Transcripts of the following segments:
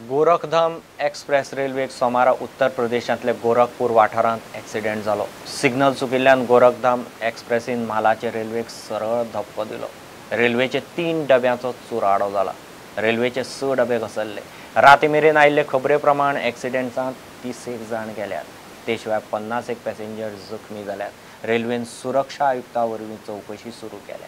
Gorakhdham express रेल्वेक सोमारा उत्तर प्रदेशांतले गोरखपूर वाठारांत एक्सिडेंट जालो. सिग्नल चुकिल्ल्यान गोरखधाम एक्सप्रेसीन म्हालाचे रेल्वेक सरळ धपको दिलो. रेल्वेचे 3 डब्यांचो चुराडो जाला. रेल्वेचे 6 डबे घसरले. राती मेरेन आयिल्ले खबरे प्रमाण एक्सिडेंटांत 30 जाण गेल्यात. ते शिवाय 50 पॅसेंजर जखमी जाल्यात. रेल्वेन सुरक्षा आयुक्ता वरवीं चवकशी सुरू केल्या.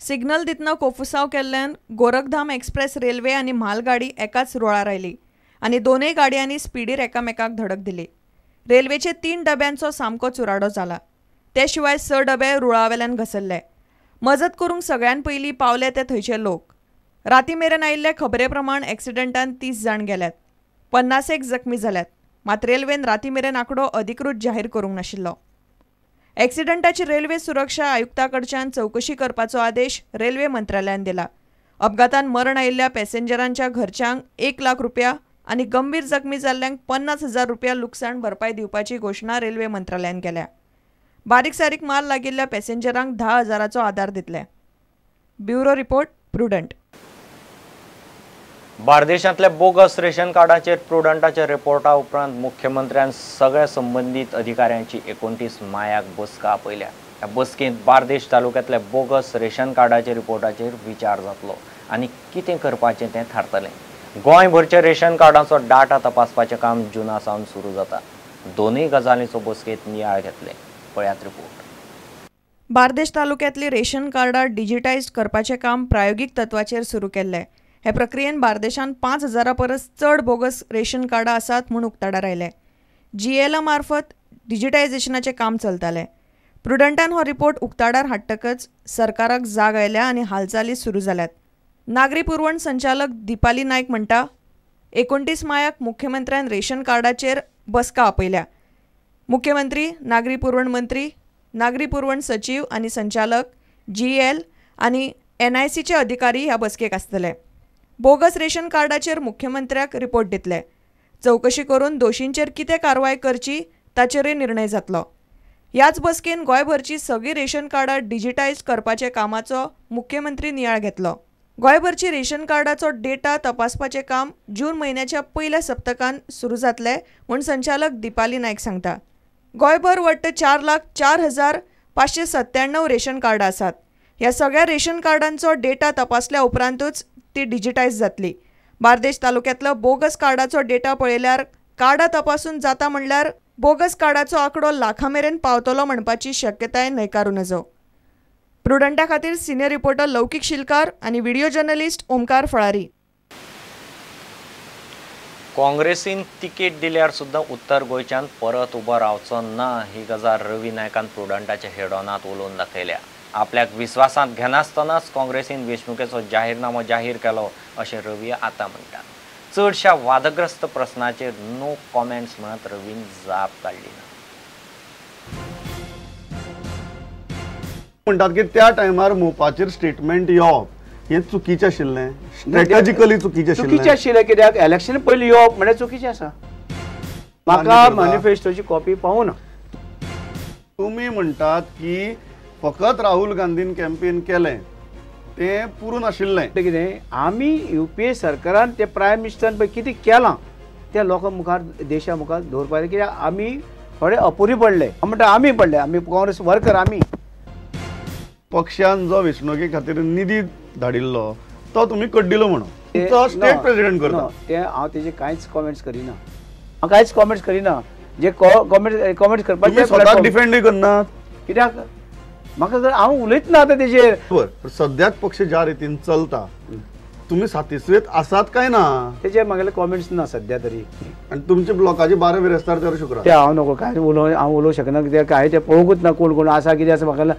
सिग्नल दितना कोफुसांव केल्ल्यान गोरखधाम एक्सप्रेस रेल्वे आनी म्हालगाडी एकाच रुळार आयली आनी दोनूय गाडयांनी स्पिडीर एकामेकाक धडक दिली. रेल्वेचे 3 डब्यांचो सामको चुराडो जाला. ते शिवाय 6 डबे रुळावेल्यान घसरले. मजत करूंक सगळ्यान पयलीं पावले ते थंयचे लोक. राती मेरेन आयिल्ले खबरे प्रमाण एक्सिडेंटान 30 जाण गेल्यात, 50 जखमी जाल्यात. मात रेल्वेन राती मेरेन आंकडो अधिकृत जाहीर करूंक नाशिल्लो. एक्सिडेंटाची रेल्वे सुरक्षा आयुक्ता कडच्यान चवकशी करपाचो आदेश रेल्वे मंत्रालयान दिला. अपघातान मरण आयिल्ल्या पॅसेंजरांच्या घरच्यांक 1 लाख रुपया आनी गंभीर जखमी जाल्ल्यांक 50,000 रुपया लुकसाण भरपाय दिवपाची घोशणा रेल्वे मंत्रालयान केल्या. बारीक सारीक माल लागिल्ल्या पॅसेंजरांक 10,000चो आदार दितले. Bureau report, Prudent. बार्देशांतल्या बोगस रेशन कार्डाचेर प्रुडंटाच्या रिपोर्टा उपरांत मुख्यमंत्र्यान सगळ्या संबंदीत अधिकाऱ्यांची 29 मायाक बसका आपयल्या. ह्या बसकेंत बार्देश तालुक्यांतल्या बोगस रेशन कार्डाच्या रिपोर्टाचेर विचार जातलो आनी कितें करपाचें तें थारतलें. गोंयभरच्या रेशन कार्डाचो डाटा तपासपाचें काम जुना सावन सुरू जाता. दोनूय गजालींचो बसकेंत नियाळ घेतले. पळयात रिपोर्ट. बार्देश तालुक्यांतली रेशन कार्डां डिजिटायज करपाचें काम प्रायोगीक तत्वाचेर सुरू केल्लें. हे प्रक्रियेन बार्देशान 5,000 परस चड बोगस रेशन कार्डां आसात म्हूण उक्ताडार आयलें. जीएला मार्फत डिजिटायजेशनाचें काम चलतालें. प्रुडंटान हो रिपोर्ट उक्ताडार हाडटकच सरकाराक जाग आयल्या आनी हालचाली सुरू जाल्यात. नागरी पुरवण संचालक दीपाली नायक म्हणटा, 29 मायाक मुख्यमंत्र्यान रेशन कार्डाचेर बसका आपयल्या. मुख्यमंत्री, नागरी पुरवण मंत्री, नागरी पुरवण सचीव आनी संचालक, जीएल आनी एनआयसीचे अधिकारी ह्या बसकेक आसतले. बोगस रेशन कार्डाचेर मुख्यमंत्र्याक रिपोर्ट दितले. चवकशी करून दोशींचेर कितें कारवाय करची ताचेरय निर्णय जातलो. ह्याच बसकेन गोंयभरची सगळीं रेशन कार्डां डिजिटायज करपाच्या कामाचो मुख्यमंत्री नियाळ घेतलो. गोंयभरची रेशन कार्डाचो डेटा तपासपाचें काम जून म्हयन्याच्या पयल्या सप्तकान सुरू जातलें म्हूण संचालक दीपाली नायक सांगता. गोंयभर वट्ट 4,04,597 रेशन कार्डां आसात. ह्या सगळ्या रेशन कार्डांचो डेटा तपासल्या उपरांतूच ती डिजिटायज जातली. बार्देश तालुक्यांतलो बोगस कार्डाचो डेटा पळयल्यार कार्डां तपासून जाता म्हणल्यार बोगस कार्डाचो आंकडो लाखां मेरेन पावतलो म्हणपाची शक्यताय न्हयकारूं नजो. प्रुडंटा खातीर सिनियर रिपोर्टर लौकीक शिलकार आनी व्हिडिओ जर्नलिस्ट ओमकार फळारी. काँग्रेसीन तिकेट दिल्यार सुद्दां उत्तर गोंयच्यान परत उबो रावचो ना ही गजाल रवी नायकान प्रुडंटाच्या हेडॉनांत उलोवन दाखयल्या. आपल्याक विस्वासांत घेनासतनाच काँग्रेसीन वेंचणुकेचो जाहीरनामो जाहीर केलो अशें रवी आतां म्हणटा. चडशा वादग्रस्त प्रस्नाचेर नो कॉमेंट्स म्हणत रवीन जाप काडली ना. म्हणटात की त्या टायमार मोपाचेर स्टेटमेंट येवप हें चुकीचें आशिल्लें, स्ट्रॅटेजिकली चुकीचें आशिल्लें. चुकीचें आशिल्लें कित्याक इलेक्शन पयलीं येवप म्हणल्यार चुकीचें आसा. म्हाका मॅनिफेस्टोची कॉपी पावना. तुमी म्हणटात की फकत राहुल गांधीन कॅम्पेन केलें तें पुरो नाशिल्लें. कितें आमी युपीए सरकारान ते प्रायम मिनिस्टरान पळय कितें केलां त्या लोकां मुखार देशा मुखार दवरपाक, कित्याक आमी थोडे अपुरी पडले. म्हणटा आमी पडले, आमी काँग्रेस वर्कर. आमी पक्षान जो वेंचणुके खातीर निधी धाडिल्लो तो तुमी कड्डिलो म्हणून तो स्टेट प्रेसिडेंट करता. ते हांव तेजे कांयच कॉमेंट्स करिना. हांव कांयच कॉमेंट्स करिना. जे कॉमेंट्स करपाचे स्वताक डिफेंडूय करनात कित्याक म्हाका जर हांव उलयतना आतां तेजेर. बरं, सद्याक पक्ष ज्या रितीन चलता तुमी सातिस्वेत आसात काय ना तेजेर म्हागेले कॉमेंट्स ना सद्या तरी. आनी तुमचे ब्लॉकाचे 12 बिरेस्तार तर शुक्रार ते हांव नको काय उलोवं, हांव उलोवंक शकना कित्याक काय तें पळोवंकूच ना कोण कोण आसा कितें आसा म्हाका.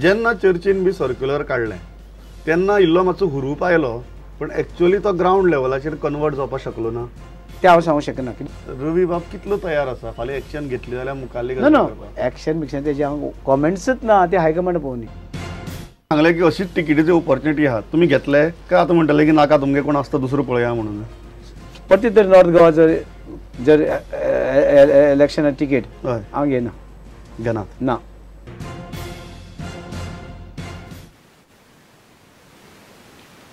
जेन्ना चर्चीन बी सर्क्युलर काडलें तेन्ना इल्लो मातसो हुरूप आयलो, पण एक्चुअली तो ग्रावंड लेवलाचेर कन्वर्ट जावपाक शकलो ना तें हांव सांगूंक शकना. रवी बाब कितलो तयार आसा फाल्यां एक्शन घेतली जाल्यार मुखारली? ना ना, एक्शन बिक्शन तेजे हांव कॉमेंट्सूच ना, ते हायकमांड पळोवनी. सांगलें की अशीच तिकेटीची ऑपॉर्च्युनिटी आहा, तुमी घेतले काय आतां म्हणटले की नाका तुमगे कोण आसता दुसरो पळया म्हणून? परती तर नॉर्थ गोवा जर जर इलेक्शना तिकेट हांव घेना. घेना ना.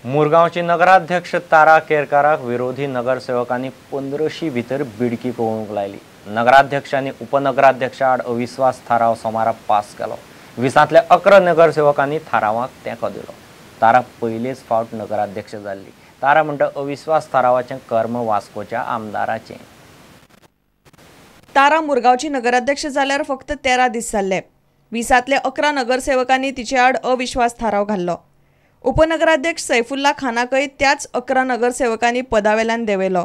मुरगांवची नगराध्यक्ष तारा केरकाराक विरोधी नगरसेवकांनी 15 भितर बिडकी पळोवंक लायली. नगराध्यक्षांनी उपनगराध्यक्षा आड अविश्वास थाराव सोमारा पास केलो. 20 11 नगरसेवकांनी थारावाक तेंको दिलो. तारा पयलेच फावट नगराध्यक्ष जाल्ली. तारा म्हणटा अविश्वास थारावाचें कर्म वास्कोच्या आमदाराचें. तारा मुरगांवची नगराध्यक्ष जाल्यार फक्त 13 दीस जाल्ले. 20 11 नगरसेवकांनी तिचे आड अविश्वास थाराव घाल्लो. उपनगराध्यक्ष सैफुल्ला खानाकय त्याच 11 नगरसेवकांनी पदावेल्यान देंवयलो.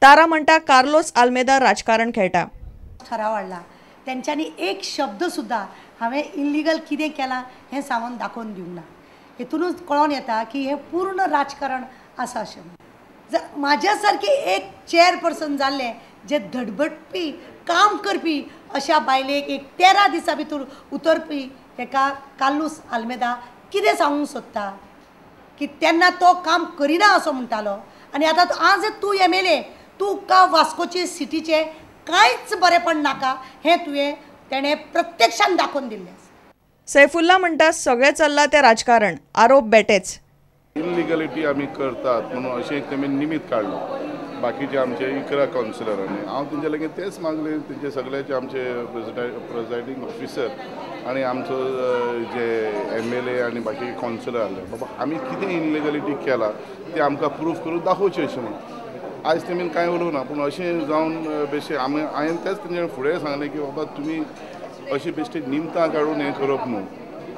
तारा म्हणटा कार्लोस आल्मेदा राजकारण खेळटा. ठराव हाडला तेंच्यांनी एक शब्द सुद्दां हांवें इल्लिगल कितें केलां हें सांगून दाखोवन दिवंक ना. हेतूनच कळोन येता की हें पूर्ण राजकारण आसा अशें. जर म्हाज्या सारकें एक चेअरपर्सन जाल्लें जे धडपडपी काम करपी अशा बायलेक एक 13 दिसां भितर उतरपी हेका कार्लूस आल्मेदा कितें सांगूंक सोदता की तेन्ना तो काम करिना असो म्हणटालो आनी आतां आज तूं MLA तुका वास्कोचे सिटीचें कांयच बरेंपण नाका हें तुवें तेणें प्रत्यक्षान दाखोवन दिल्लें. सैफुल्ला म्हणटा सगळें चल्लां तें राजकारण, आरोप बेटेच. इलिगलिटी आमी करतात म्हणून अशें एक तेमी निमित्त काडलो. बाकीचे आमचे 11 कावन्सिलरांनी हांव तेंचे लागीं तेच मागले, तेंचे सगळ्याचे आमचे प्रेजायडींग ऑफिसर आनी आमचो जे MLA आनी बाकी कावन्सिलर आहले, बाबा आमी कितें इलिगलिटी केला तें आमकां प्रूफ करून दाखोवचें अशें म्हणून. आयज तेमी कांय उलोवंक ना, पूण अशें जावन बेश्टें आमी हांवें तेंच तेंचे फुडें सांगलें की बाबा तुमी अशी बेश्टी निमतां काडून हें करप न्हू,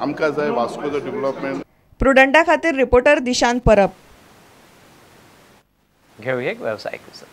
आमकां जाय वास्कोचो डेवलपमेंट. प्रुडंटा खातीर रिपोर्टर दिशांत परब. घेवया एक वेवसायीक विसव.